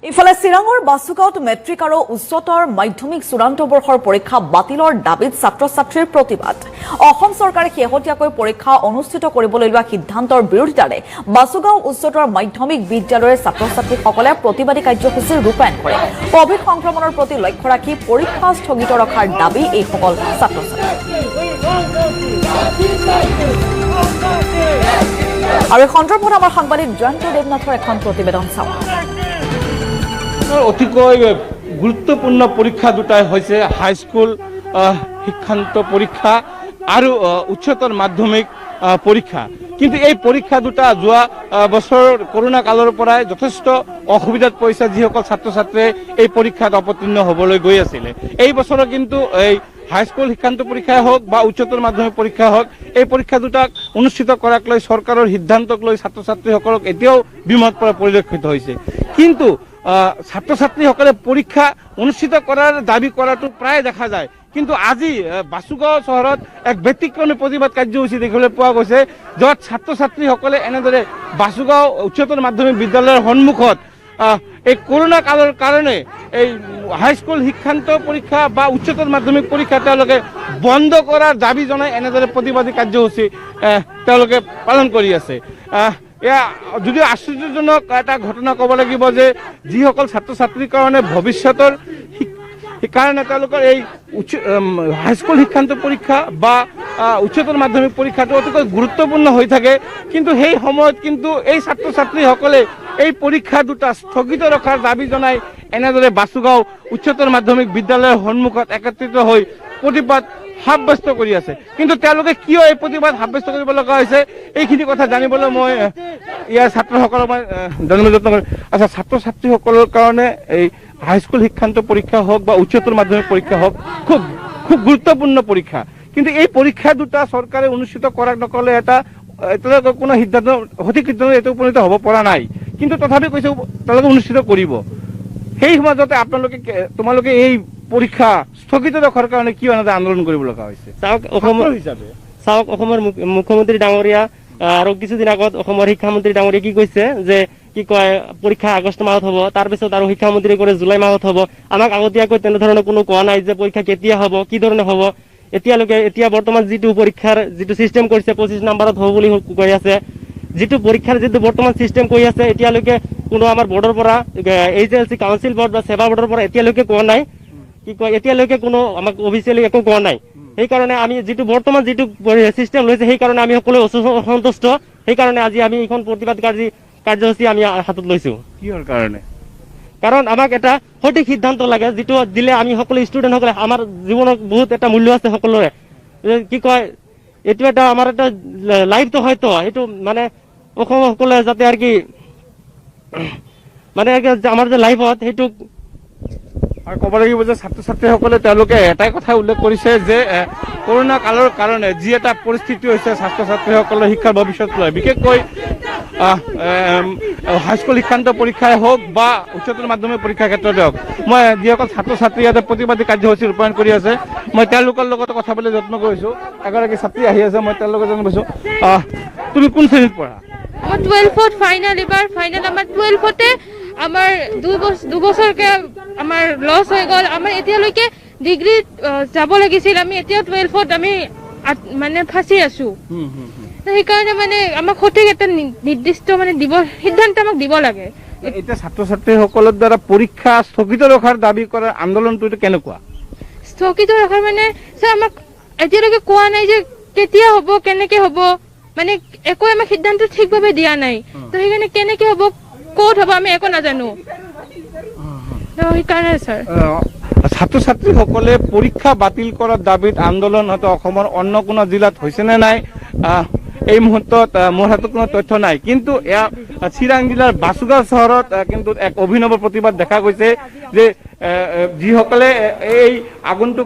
ইফালে চিৰাঙৰ বাসুগাঁৱত মেট্ৰিক আৰু উচ্চতৰ মাধ্যমিক চূড়ান্ত বৰ্ষৰ পৰীক্ষা বাতিলৰ দাবীত ছাত্ৰ ছাত্ৰীৰ প্ৰতিবাদ। অসম চৰকাৰে শেহতীয়াকৈ পৰীক্ষা অনুষ্ঠিত কৰিবলৈ লোৱা সিদ্ধান্তৰ বিৰোধিতাৰে বাসুগাঁও উচ্চতৰ মাধ্যমিক বিদ্যালয়ৰ ছাত্ৰ ছাত্ৰীসকলে প্ৰতিবাদী কাৰ্যসূচী ৰূপায়ণ কৰে। কভিড সংক্ৰমণৰ প্ৰতি লক্ষ্য ৰাখি পৰীক্ষা স্থগিত ৰখাৰ দাবী এইসকল ছাত্ৰ ছাত্ৰীৰ। আৰু এই সন্দৰ্ভত আমাৰ সাংবাদিক জয়ন্ত দেৱনাথৰ এখন প্ৰতিবেদন চাওঁ। অতিকৈ গুৰুত্বপূৰ্ণ পৰীক্ষা দুটাই হৈছে হাইস্কুল শিক্ষান্ত পৰীক্ষা আৰু উচ্চতৰ মাধ্যমিক পৰীক্ষা। কিন্তু এই পৰীক্ষা দুটা যোৱা বছৰ কৰোণা কালৰ পৰাই যথেষ্ট অসুবিধাত পৰিছে যিসকল ছাত্ৰ ছাত্ৰীয়ে এই পৰীক্ষাত অৱতীৰ্ণ হ'বলৈ গৈ আছিলে। এই বছৰৰ কিন্তু এই হাইস্কুল শিক্ষান্ত পৰীক্ষাই হওক বা উচ্চতৰ মাধ্যমিক পৰীক্ষা হওক, এই পৰীক্ষা দুটাক অনুষ্ঠিত কৰাক লৈ চৰকাৰৰ সিদ্ধান্তক লৈ ছাত্ৰ ছাত্ৰীসকলক এতিয়াও বিমত পৰা পৰিলক্ষিত হৈছে। কিন্তু ছাত্ৰ ছাত্ৰীসকলে পৰীক্ষা অনুষ্ঠিত কৰাৰ দাবী কৰাটো প্ৰায় দেখা যায়। কিন্তু আজি বাসুগাঁও চহৰত এক ব্যতিক্ৰমী প্ৰতিবাদ কাৰ্যসূচী দেখিবলৈ পোৱা গৈছে, য'ত ছাত্ৰ ছাত্ৰীসকলে এনেদৰে বাসুগাঁও উচ্চতৰ মাধ্যমিক বিদ্যালয়ৰ সন্মুখত এই কৰোণা কালৰ কাৰণে এই হাইস্কুল শিক্ষান্ত পৰীক্ষা বা উচ্চতৰ মাধ্যমিক পৰীক্ষা তেওঁলোকে বন্ধ কৰাৰ দাবী জনাই এনেদৰে প্ৰতিবাদী কাৰ্যসূচী তেওঁলোকে পালন কৰি আছে। এয়া যদিও আশ্চৰ্যজনক এটা ঘটনা ক'ব লাগিব যে যিসকল ছাত্ৰ ছাত্ৰীৰ কাৰণে ভৱিষ্যতৰ কাৰণে তেওঁলোকৰ এই উচ্চ হাইস্কুল শিক্ষান্ত পৰীক্ষা বা উচ্চতৰ মাধ্যমিক পৰীক্ষাটো অতিকৈ গুৰুত্বপূৰ্ণ হৈ থাকে, কিন্তু সেই সময়ত কিন্তু এই ছাত্ৰ ছাত্ৰীসকলে এই পৰীক্ষা দুটা স্থগিত ৰখাৰ দাবী জনাই এনেদৰে বাসুগাঁও উচ্চতৰ মাধ্যমিক বিদ্যালয়ৰ সন্মুখত একত্ৰিত হৈ প্ৰতিবাদ সাব্যস্ত কৰি আছে। কিন্তু তেওঁলোকে কিয় এই প্ৰতিবাদ সাব্যস্ত কৰিব লগা হৈছে, এইখিনি কথা জানিবলৈ মই ইয়াৰ ছাত্ৰসকলক মই জানিবলৈ যত্ন কৰিম। আচ্ছা, ছাত্ৰ ছাত্ৰীসকলৰ কাৰণে এই হাইস্কুল শিক্ষান্ত পৰীক্ষা হওক বা উচ্চতৰ মাধ্যমিক পৰীক্ষা হওক, খুব খুব গুৰুত্বপূৰ্ণ পৰীক্ষা। কিন্তু এই পৰীক্ষা দুটা চৰকাৰে অনুষ্ঠিত কৰাক নকলে এটা এতিয়ালৈকে কোনো সিদ্ধান্ত, সঠিক সিদ্ধান্ত এইটো উপনীত হ'ব পৰা নাই। কিন্তু তথাপি কৈছে তেওঁলোকে অনুষ্ঠিত কৰিব। সেই মাজতে আপোনালোকে তোমালোকে এই পৰীক্ষা স্থগিত ৰখাৰ কাৰণে কিয় এনেদৰে আন্দোলন কৰিব লগা হৈছে? চাওক, অসমৰ ছাত্ৰ হিচাপে চাওক, অসমৰ মুখ্যমন্ত্ৰী ডাঙৰীয়া আৰু কিছুদিন আগত অসমৰ শিক্ষামন্ত্ৰী ডাঙৰীয়া কি কৈছে যে কি কয়, পৰীক্ষা আগষ্ট মাহত হ'ব। তাৰপিছত আৰু শিক্ষামন্ত্ৰী কৰে জুলাই মাহত হ'ব। আমাক আগতীয়াকৈ তেনেধৰণে কোনো কোৱা নাই যে পৰীক্ষা কেতিয়া হ'ব, কি ধৰণে হ'ব। এতিয়ালৈকে এতিয়া বৰ্তমান যিটো পৰীক্ষাৰ যিটো চিষ্টেম কৰিছে, 25 নাম্বাৰত হ'ব বুলি কৈ আছে। যিটো পৰীক্ষাৰ যিটো বৰ্তমান চিষ্টেম কৰি আছে, এতিয়ালৈকে কোনো আমাৰ বৰ্ডৰ পৰা, এইচএলচি কাউন্সিল বৰ্ড বা ছেবা বৰ্ডৰ পৰা এতিয়ালৈকে কোৱা নাই। কি কয়, এতিয়ালৈকে কোনো আমাক অফিচিয়েলি একো কোৱা নাই। সেইকাৰণে আমি যিটো বৰ্তমান যিটো চিষ্টেম লৈছে, সেইকাৰণে আমি সকলোৱে অসন্তুষ্ট। সেইকাৰণে আজি আমি এইখন প্ৰতিবাদ কাৰ্যসূচী আমি হাতত লৈছো। কিহৰ কাৰণে? কাৰণ আমাক এটা সঠিক সিদ্ধান্ত লাগে, যিটো দিলে আমি সকলো ষ্টুডেণ্টসকলে আমাৰ জীৱনত বহুত এটা মূল্য আছে সকলোৰে। যে কি কয়, এইটো এটা আমাৰ এটা লাইফটো হয়তো সেইটো মানে অসম সকলোৱে যাতে আৰু কি মানে আৰু কি আমাৰ যে লাইফত সেইটো আৰু ক'ব লাগিব যে ছাত্ৰ ছাত্ৰীসকলে তেওঁলোকে এটাই কথা উল্লেখ কৰিছে যে কৰোণা কালৰ কাৰণে যি এটা পৰিস্থিতি হৈছে ছাত্ৰ ছাত্ৰীসকলৰ শিক্ষাৰ ভৱিষ্যত লৈ, বিশেষকৈ হাইস্কুল শিক্ষান্ত পৰীক্ষাই হওক বা উচ্চতৰ মাধ্যমিক পৰীক্ষাৰ ক্ষেত্ৰতে হওক। মই যিসকল ছাত্ৰ ছাত্ৰী ইয়াতে প্ৰতিবাদী কাৰ্যসূচী ৰূপায়ণ কৰি আছে, মই তেওঁলোকৰ লগত কথা পাতিবলৈ যত্ন কৰিছোঁ। এগৰাকী ছাত্ৰী আহি আছে, মই তেওঁৰ লগত জানিব পাৰিছোঁ। তুমি কোন শ্ৰেণীত পঢ়া? মই 12ত ফাইনেল, এইবাৰ ফাইনেল। আমাৰ 12তে আমাৰ 2 বছৰকে আমাৰ লছ হৈ গ'ল। আমাৰ এতিয়ালৈকে ডিগ্ৰীত যাব লাগিছিল, আমি এতিয়া 12ত আমি মানে ফাঁচি আছো। সেইকাৰণে মানে আমাক সঠিক এটা নিৰ্দিষ্ট মানে দিব সিদ্ধান্ত আমাক দিব লাগে। এতিয়া ছাত্ৰ ছাত্ৰীসকলৰ দ্বাৰা পৰীক্ষা স্থগিত ৰখাৰ দাবী কৰাৰ আন্দোলনটো এইটো কেনেকুৱা? স্থগিত ৰখাৰ মানে ছাৰ, আমাক এতিয়ালৈকে কোৱা নাই যে কেতিয়া হ'ব, কেনেকে হ'ব, মানে একো আমাক সিদ্ধান্ত ঠিকভাৱে দিয়া নাই। তো সেইকাৰণে কেনেকে হ'ব, ক'ত হ'ব, আমি একো নাজানো। তো সেইকাৰণে ছাৰ। ছাত্ৰ ছাত্ৰীসকলে পৰীক্ষা বাতিল কৰাৰ দাবীত আন্দোলন হয়তো অসমৰ অন্য কোনো জিলাত হৈছে নে নাই, এই মুহূৰ্তত মোৰ হাতত কোনো তথ্য নাই। কিন্তু এয়া চিৰাং জিলাৰ বাসুগাঁও চহৰত কিন্তু এক অভিনৱ প্ৰতিবাদ দেখা গৈছে যে যিসকলে এই আগন্তুক